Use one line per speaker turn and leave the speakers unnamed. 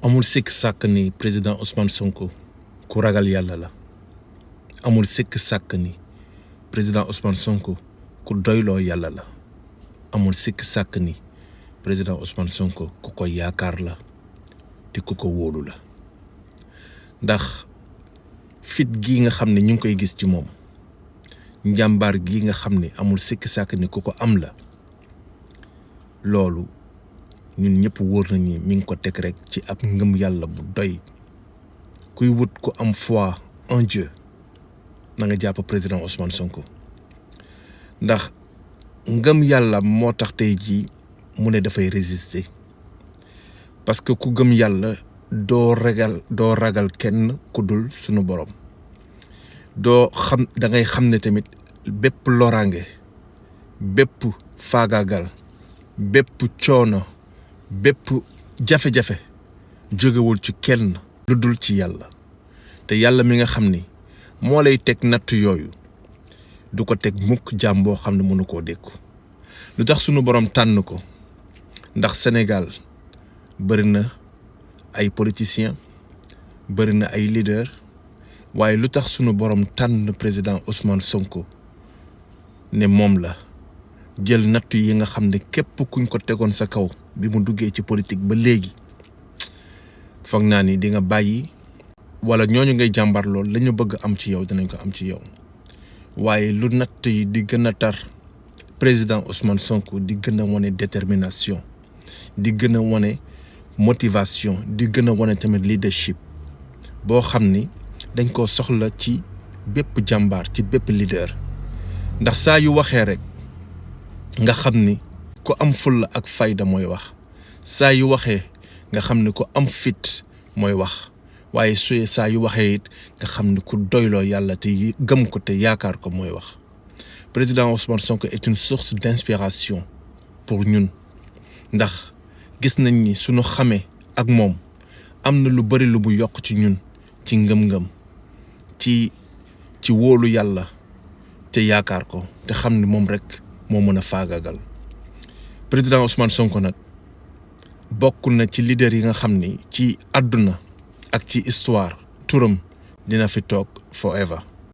amul sikk sàkk ni président Ousmane Sonko ku ragal yàlla la amul sikk sàkk ni président Ousmane Sonko ku doyloo yàlla la amul sikk sàkk ni président Ousmane Sonko ku ko yaakaar la te ku ko wóolu la ndax fit gi nga xam ne ñu ngi koy gis ci moom njàmbaar gi nga xam ne amul sikk sàkk ni ku ko am la loolu ñun ñëpp wóor nañu mi ngi ko teg rek ci ab ngëm yàlla bu doy kuy wut ku am foi en Dieu na nga jàpp président Ousmane Sonko ndax ngëm yàlla moo tax tey jii mu ne dafay résister parce que ku gëm yàlla doo ragal kenn ku dul sunu borom doo xam da ngay xam ne tamit bépp loraange bépp faagaagal bépp coono bépp jafe-jafe jógewul ci kenn lu dul ci yàlla te yàlla mi nga xam ni moo lay teg natt yooyu du ko teg mukk jaam boo xam ne mënu koo dékku lu tax sunu borom tànn ko ndax Sénégal bëri na ay politiciens bëri na ay leaders waaye lu tax sunu borom tànn président Ousmane Sonko ne moom la jël nattu yi nga xam ne képp kuñ ko tegoon sa kaw bi mu duggee ci politique ba léegi foog naa ni di nga bàyyi wala ñooñu ngay jàmbar lool la ñu bëgg am ci yow dinañ ko am ci yow waaye lu natt yi di gën a tar président Ousmane Sonko di gën a wane détermination di gën a wane motivation di gën a wane tamit leadership boo xam ni dañ koo soxla ci bépp jàmbaar ci bépp leader ndax saa yu waxee rek nga xam ni ku am fulla ak fayda mooy wax saa yu waxee nga xam ni ku am fit mooy wax waaye saa yu waxee it nga xam ni ku doyloo yàlla te gëm ko te yaakaar ko mooy wax président Ousmane Sonko est une source d'inspiration pour ñun ndax gis nañ ni suñu xamee ak moom am na lu bari lu bu yokk ci ñun ci ngëm-ngëm ci wóolu yàlla te yaakaar ko te xam ni moom rek moo mën a faagagal président Ousmane Sonko nag bokk na ci leader yi nga xam ni ci àdduna ak ci histoire turam dina fi toog forever